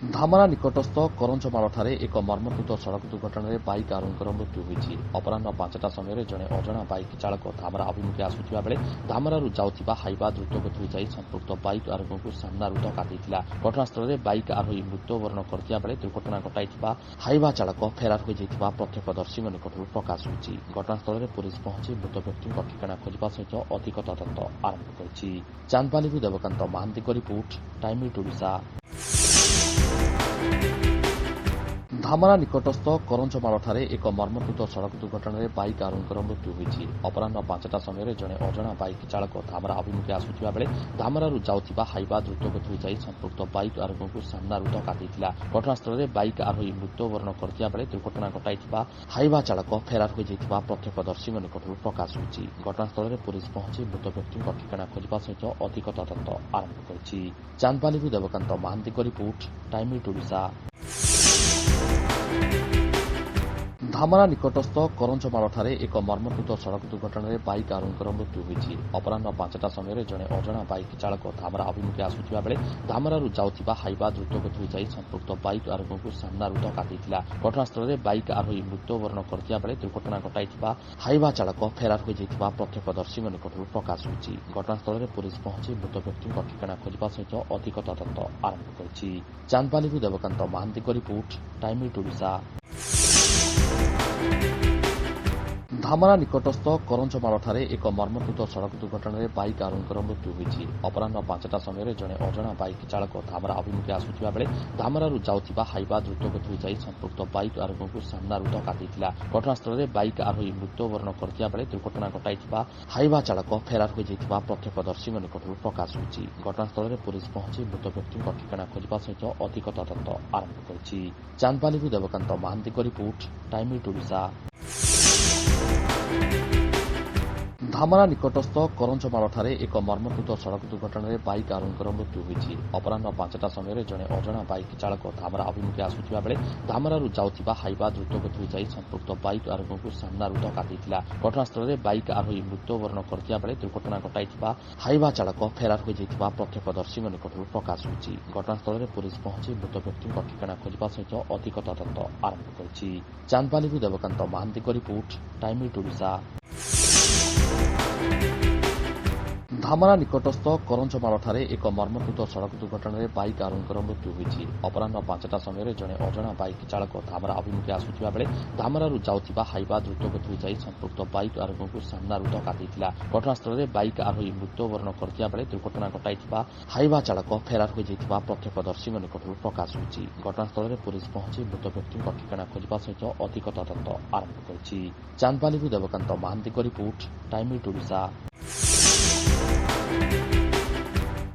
ଧାମରା ନିକଟସ୍ଥ କରଞ୍ଜମାଳଠାରେ ଏକ ମର୍ମନ୍ତୁଦ ସଡ଼କ ଦୁର୍ଘଟଣାରେ ବାଇକ୍ ଆରୋହୀଙ୍କର ମୃତ୍ୟୁ ହୋଇଛି। ଅପରାହ୍ନ 5ଟା ସମୟରେ ଜଣେ ଅଜଣା ବାଇକ୍ ଚାଳକ ଧାମରା ଅଭିମୁଖେ ଆସୁଥିବା ବେଳେ ଧାମରାରୁ ଯାଉଥିବା ହାଇୱା ଦ୍ରୁତଗତିରେ ଯାଇ ସମ୍ପୃକ୍ତ ବାଇକ୍ ଆରୋହୀଙ୍କୁ ସାମ୍ନାରୁ ଧକ୍କା ଦେଇଥିଲା। ଘଟଣାସ୍ଥଳରେ ବାଇକ୍ ଆରୋହୀ ମୃତ୍ୟୁବରଣ କରିଥିବା ବେଳେ ଦୁର୍ଘଟଣା ଘଟାଇଥିବା ହାଇୱା ଚାଳକ ଫେରାର ହୋଇଯାଇଥିବା ପ୍ରତ୍ୟକ୍ଷଦର୍ଶୀଙ୍କ ନିକଟରୁ ପ୍ରକାଶ ହୋଇଛି। ଘଟଣାସ୍ଥଳରେ ପୋଲିସ ପହଞ୍ଚି ମୃତ ବ୍ୟକ୍ତିଙ୍କ ଠିକଣା ଖୋଜିବା ସହିତ ଅଧିକ ତଦନ୍ତ ଆରମ୍ଭ କରିଛି। ଚାନ୍ଦବାଲିରୁ ଦେବକାନ୍ତ ମହାନ୍ତିଙ୍କ report, time eight Odisha. Dhamra ନିକଟସ୍ଥ କରଞ୍ଜମାଳଠାରେ ଏକ ମର୍ମନ୍ତୁଦ ସଡ଼କ ଦୁର୍ଘଟଣାରେ ବାଇକ୍ ଆରୋହୀଙ୍କର ମୃତ୍ୟୁ ହୋଇଛି। ଅପରାହ୍ନ 5ଟା ସମୟରେ ଜଣେ ଅଜଣା ବାଇକ୍ ଚାଳକ ଧାମରା ଅଭିମୁଖେ ଆସୁଥିବା ବେଳେ ଧାମରାରୁ ଯାଉଥିବା ହାଇୱା ଦ୍ରୁତଗତିରେ ଯାଇ ସମ୍ପୃକ୍ତ ବାଇକ୍ ଆରୋହୀଙ୍କୁ ସାମ୍ନାରୁ ଧକ୍କା ଦେଇଥିଲା। ଘଟଣାସ୍ଥଳରେ ବାଇକ୍ ଆରୋହୀ ମୃତ୍ୟୁବରଣ କରିଥିବା ବେଳେ ଦୁର୍ଘଟଣା ଘଟାଇଥିବା ହାଇୱା ଚାଳକ ଫେରାର ହୋଇଯାଇଥିବା ପ୍ରତ୍ୟକ୍ଷଦର୍ଶୀଙ୍କ ନିକଟରୁ ପ୍ରକାଶ ହୋଇଛି। ଘଟଣାସ୍ଥଳରେ ପୋଲିସ ପହଞ୍ଚି ମୃତ ବ୍ୟକ୍ତିଙ୍କ ଠିକଣା ଖୋଜିବା ସହିତ ଅଧିକ ତଦନ୍ତ ଆରମ୍ଭ କରିଛି। ଚାନ୍ଦବାଲିରୁ ଦେବକାନ୍ତ ମହାନ୍ତିଙ୍କ report, time eight Odisha. Dhamra ନିକଟସ୍ଥ କରଞ୍ଜମାଳଠାରେ ଏକ ମର୍ମନ୍ତୁଦ ସଡ଼କ ଦୁର୍ଘଟଣାରେ ବାଇକ୍ ଆରୋହୀଙ୍କର ମୃତ୍ୟୁ ହୋଇଛି। ଅପରାହ୍ନ 5ଟା ସମୟରେ ଜଣେ ଅଜଣା ବାଇକ୍ ଚାଳକ ଧାମରା ଅଭିମୁଖେ ଆସୁଥିବା ବେଳେ ଧାମରାରୁ ଯାଉଥିବା ହାଇୱା ଦ୍ରୁତଗତିରେ ଯାଇ ସମ୍ପୃକ୍ତ ବାଇକ୍ ଆରୋହୀଙ୍କୁ ସାମ୍ନାରୁ ଧକ୍କା ଦେଇଥିଲା। ଘଟଣାସ୍ଥଳରେ ବାଇକ୍ ଆରୋହୀ ମୃତ୍ୟୁବରଣ କରିଥିବା ବେଳେ ଦୁର୍ଘଟଣା ଘଟାଇଥିବା ହାଇୱା ଚାଳକ ଫେରାର ହୋଇଯାଇଥିବା ପ୍ରତ୍ୟକ୍ଷଦର୍ଶୀଙ୍କ ନିକଟରୁ ପ୍ରକାଶ ହୋଇଛି। ଘଟଣାସ୍ଥଳରେ ପୋଲିସ ପହଞ୍ଚି ମୃତ ବ୍ୟକ୍ତିଙ୍କ ଠିକଣା ଖୋଜିବା ସହିତ ଅଧିକ ତଦନ୍ତ ଆରମ୍ଭ କରିଛି। ଚାନ୍ଦବାଲିରୁ ଦେବକାନ୍ତ ମହାନ୍ତିଙ୍କ report, time eight Odisha. Dhamra ନିକଟସ୍ଥ କରଞ୍ଜମାଳଠାରେ ଏକ ମର୍ମନ୍ତୁଦ ସଡ଼କ ଦୁର୍ଘଟଣାରେ ବାଇକ୍ ଆରୋହୀଙ୍କର ମୃତ୍ୟୁ ହୋଇଛି। ଅପରାହ୍ନ 5ଟା ସମୟରେ ଜଣେ ଅଜଣା ବାଇକ୍ ଚାଳକ ଧାମରା ଅଭିମୁଖେ ଆସୁଥିବା ବେଳେ ଧାମରାରୁ ଯାଉଥିବା ହାଇୱା ଦ୍ରୁତଗତିରେ ଯାଇ ସମ୍ପୃକ୍ତ ବାଇକ୍ ଆରୋହୀଙ୍କୁ ସାମ୍ନାରୁ ଧକ୍କା ଦେଇଥିଲା। ଘଟଣାସ୍ଥଳରେ ବାଇକ୍ ଆରୋହୀ ମୃତ୍ୟୁବରଣ କରିଥିବା ବେଳେ ଦୁର୍ଘଟଣା ଘଟାଇଥିବା ହାଇୱା ଚାଳକ ଫେରାର ହୋଇଯାଇଥିବା ପ୍ରତ୍ୟକ୍ଷଦର୍ଶୀଙ୍କ ନିକଟରୁ ପ୍ରକାଶ ହୋଇଛି। ଘଟଣାସ୍ଥଳରେ ପୋଲିସ ପହଞ୍ଚି ମୃତ ବ୍ୟକ୍ତିଙ୍କ ଠିକଣା ଖୋଜିବା ସହିତ ଅଧିକ ତଦନ୍ତ ଆରମ୍ଭ କରିଛି। ଚାନ୍ଦବାଲିରୁ ଦେବକାନ୍ତ ମହାନ୍ତିଙ୍କ report, time eight Odisha. Dhamra ନିକଟସ୍ଥ କରଞ୍ଜମାଳଠାରେ ଏକ ମର୍ମନ୍ତୁଦ ସଡ଼କ ଦୁର୍ଘଟଣାରେ ବାଇକ୍ ଆରୋହୀଙ୍କର ମୃତ୍ୟୁ ହୋଇଛି। ଅପରାହ୍ନ 5ଟା ସମୟରେ ଜଣେ ଅଜଣା ବାଇକ୍ ଚାଳକ ଧାମରା ଅଭିମୁଖେ ଆସୁଥିବା ବେଳେ ଧାମରାରୁ ଯାଉଥିବା ହାଇୱା ଦ୍ରୁତଗତିରେ ଯାଇ ସମ୍ପୃକ୍ତ ବାଇକ୍ ଆରୋହୀଙ୍କୁ ସାମ୍ନାରୁ ଧକ୍କା ଦେଇଥିଲା। ଘଟଣାସ୍ଥଳରେ ବାଇକ୍ ଆରୋହୀ ମୃତ୍ୟୁବରଣ କରିଥିବା ବେଳେ ଦୁର୍ଘଟଣା ଘଟାଇଥିବା ହାଇୱା ଚାଳକ ଫେରାର ହୋଇଯାଇଥିବା ପ୍ରତ୍ୟକ୍ଷଦର୍ଶୀଙ୍କ ନିକଟରୁ ପ୍ରକାଶ ହୋଇଛି। ଘଟଣାସ୍ଥଳରେ ପୋଲିସ ପହଞ୍ଚି ମୃତ ବ୍ୟକ୍ତିଙ୍କ ଠିକଣା ଖୋଜିବା ସହିତ ଅଧିକ ତଦନ୍ତ ଆରମ୍ଭ କରିଛି। ଚାନ୍ଦବାଲିରୁ ଦେବକାନ୍ତ ମହାନ୍ତିଙ୍କ report, time eight Odisha. Dhamra ନିକଟସ୍ଥ କରଞ୍ଜମାଳଠାରେ ଏକ ମର୍ମନ୍ତୁଦ ସଡ଼କ ଦୁର୍ଘଟଣାରେ ବାଇକ୍ ଆରୋହୀଙ୍କର ମୃତ୍ୟୁ ହୋଇଛି। ଅପରାହ୍ନ 5ଟା ସମୟରେ ଜଣେ ଅଜଣା ବାଇକ୍ ଚାଳକ ଧାମରା ଅଭିମୁଖେ ଆସୁଥିବା ବେଳେ ଧାମରାରୁ ଯାଉଥିବା ହାଇୱା ଦ୍ରୁତଗତିରେ ଯାଇ ସମ୍ପୃକ୍ତ ବାଇକ୍ ଆରୋହୀଙ୍କୁ ସାମ୍ନାରୁ ଧକ୍କା ଦେଇଥିଲା। ଘଟଣାସ୍ଥଳରେ ବାଇକ୍ ଆରୋହୀ ମୃତ୍ୟୁବରଣ କରିଥିବା ବେଳେ ଦୁର୍ଘଟଣା ଘଟାଇଥିବା ହାଇୱା ଚାଳକ ଫେରାର ହୋଇଯାଇଥିବା ପ୍ରତ୍ୟକ୍ଷଦର୍ଶୀଙ୍କ ନିକଟରୁ ପ୍ରକାଶ ହୋଇଛି। ଘଟଣାସ୍ଥଳରେ ପୋଲିସ ପହଞ୍ଚି ମୃତ ବ୍ୟକ୍ତିଙ୍କ ଠିକଣା ଖୋଜିବା ସହିତ ଅଧିକ ତଦନ୍ତ ଆରମ୍ଭ କରିଛି। ଚାନ୍ଦବାଲିରୁ ଦେବକାନ୍ତ ମହାନ୍ତିଙ୍କ ରିପୋର୍ଟ, ଟାଇମ୍ ଏଇଟ୍ ଓଡ଼ିଶା।